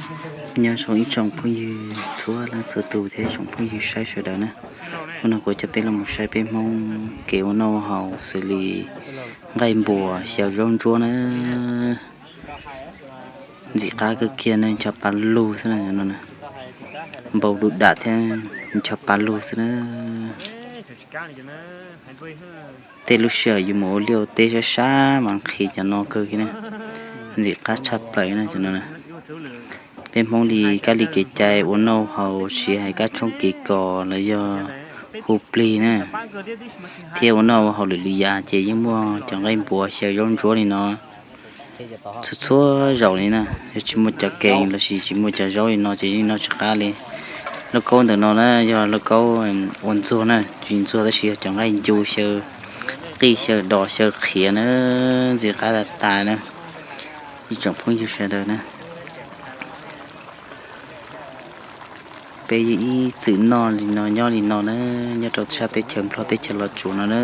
Nyob zoo ib tsoom phooj ywg txhua leej txhua tus thiab tsoom phooj ywg saib sawv daws na. Hnub no kuv coj peb los mus saib peb Hmoob kev ua noj ua haus xws li nqaij npuas xyaw zaub ntsuab na. Ntxim qab kawg kiag ne, ncho pa lug xwb na no. Npau du dam thiab ncho pa lug xwb na. Tej lub sij hawm yus mus ua liaj ua teb sab sab mas nqhis cov no kawg kiag na. Ntxim qab tshaj plaws na cov no. Peb Hmoob li kab li kev cai ua noj haus tsis hais kab tshoob kev kos los yog hu plig na, thiab ua noj ua haus lwm lwm yam ces yeej muaj cov nqaij npuas xyaw zaub ntsuab li no txhua txhua zaus li na. Yog tsis muaj cov kees lossis tsis muaj cov zaub li no ces yeej noj tsis qab li. Lauj kaub ntawm no na yog lauj kaub ua ntxuag na, tsis ntxuag tab sis yog cov nqaij ncu xyaw qij xyaw dos xyaw qhiav na, ntxim qab tas tas na. Ib tsoom phooj ywg sawv daws na, peb yeej ib txwm noj li no nyob li no na, nyob rau sab teb chaws Nplog teb chaws Los Tsuas no na.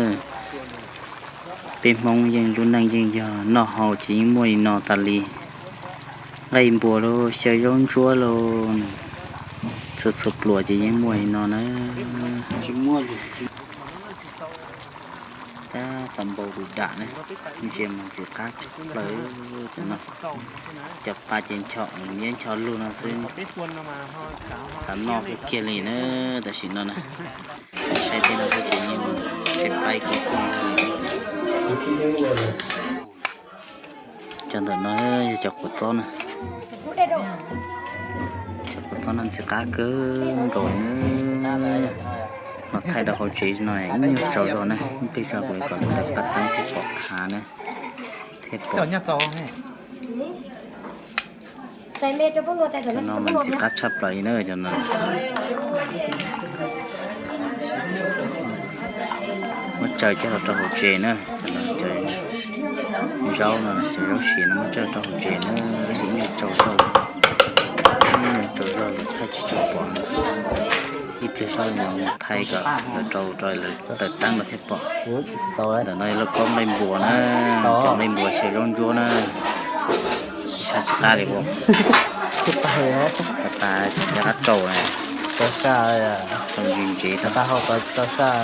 Peb Hmoob yeej lub neej yeej yog noj haus ces yeej muaj li no tas li. Nqaij npuas los xyaw zaub ntsuab los txhua txhua pluas ces yeej muaj li no na. Tab tom npau du dam ne, ntsia mas ntxim qab tshaj plaws cov no. Cov pa ces ncho iab ncho lug no xwb, xav noj kawg kiag li na. Tam sim no na, saib tej no xwb ces yeej tshee plaib kawg. Cov ntawm no yog cov kua txob na. Cov kua txob no ntxim qab kawg nkaus na. Los thaij rau hauv tsev no ib nyuag tsaus zog na, ib pliag tso kuv kom ntawm paj teeb thiaj pom khav na, thiaj pom. Cov no mas ntxim qab tshaj plaws li na cov no. Muab tsaws coj los rau hauv tsev na, cov no cov zaub no, cov zaub siav no muab tsaws rau hauv tsev na, ib nyuag tsaus zog, ib nyuag tsaus zog thaij tsis tshua pom. Ib pliag zog thaij kom lawv rau rau lawv tawm teeb los thiaj pom. Ntawm no lauj kaub nqaij npuas na, cov nqaij npuas xyaw zaub ntsuab na. Sab tsis qab li ua. Rau tas cov qab rau na, rau ntsev ntsev rau.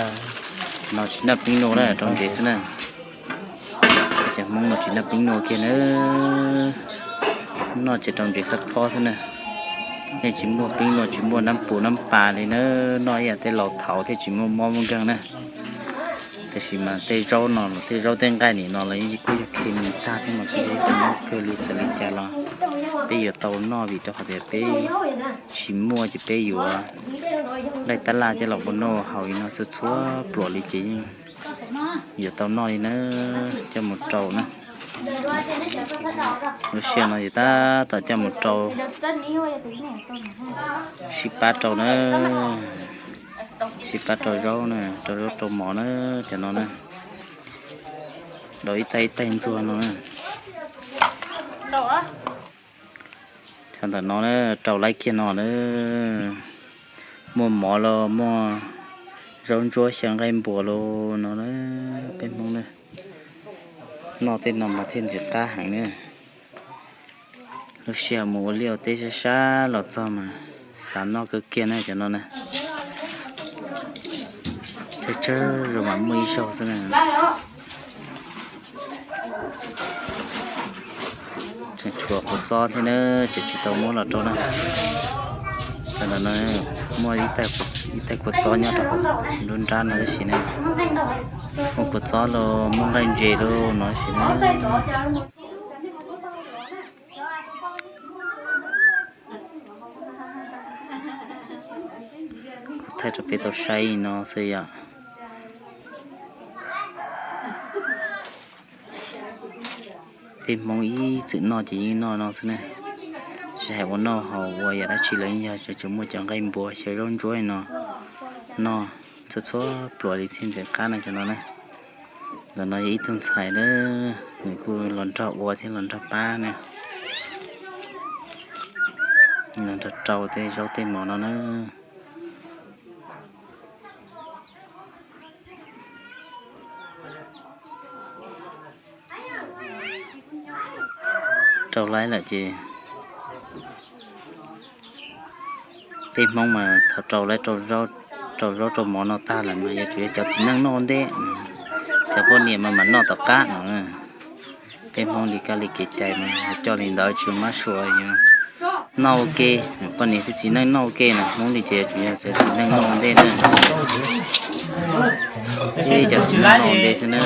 No tsis noj peeb nua na, rau ntsev xwb na. Cov Hmoob no tsis noj peeb nua kiag na, noj ces rau ntsev xab phob xwb na. Yeej tsis muaj peeb nua tsis muaj nab pus nab pas li na, noj ib yam tej laus thaud thiaj tsis muaj mob muaj nkeeg na. Tiam sis mas tej zaub no los tej zaub tej nqaij nim no los yeej kuj yog khes mis tag thiab mas kuj yog ib qho mob kawg li, txawm li cas los peb yuav tau noj vim rau qhov tias peb tsis muaj ces peb yuav nqaij tab laj coj los ua noj haus li no txhua txhua pluas li ces yeej yuav tau noj li na. Coj mus rau na, lub sij hawm no ces tab tom coj mus rau, sib pab rau na, sib pab rau zaub na, rau zaub rau mov na, cov no na, rau ib taig ib taig ntxuag no na. Cov ntawm no na, rau laib kiag no na, muaj mov los muaj zaub ntsuab xyaw nqaij npuas los no na, peb Hmoob na, noj tej no mas thiaj ntxim qab heev na. Lub sij hawm mus ua liaj ua teb sab sab los txog mas xav noj kawg kiag na cov no na. Tsawg tsawg zaus mas muaj ib zaug xwb na. Tseem tshuav kua txob thiab na, ces tsis tau muab los rau na. Cov no muaj ib taig kua txob nyob rau hauv lub nrab no tab sis na, muaj kua txob los muaj nqaij ntses los no tab sis na. Kuv thaij rau peb tau saib li no xwb yom. Peb Hmoob ib txwm noj ces yeej noj no xwb na. Tsis hais ua noj haus ua yam dab tsi los yeej yog tseem muaj cov nqaij npuas xyaw zaub ntsuab no noj txhua txhua pluas li thiaj ntxim qab na cov no na. Ntawm no yog ib tug ntxhais na, nws kuj los nrog ua thiab los nrog pab na, los nrog rau tej zaub tej mov no na. Rau laib lawm ces Peb Hmoob mas thaum rau lawv rau zaub rau mov noj tag lawm mas yuav tsum yog cov txiv neej noj ua ntej, cov poj niam mas mam noj tom qab no. Peb Hmoob li kab li kev cai mas coj li ntawd tsis mab sua, noj ua ke, poj niam thiab txiv neej noj ua ke no. Hmoob li ces yuav tsum yog cov txiv neej noj ua ntej na. Cov txiv neej noj ua ntej xwb na.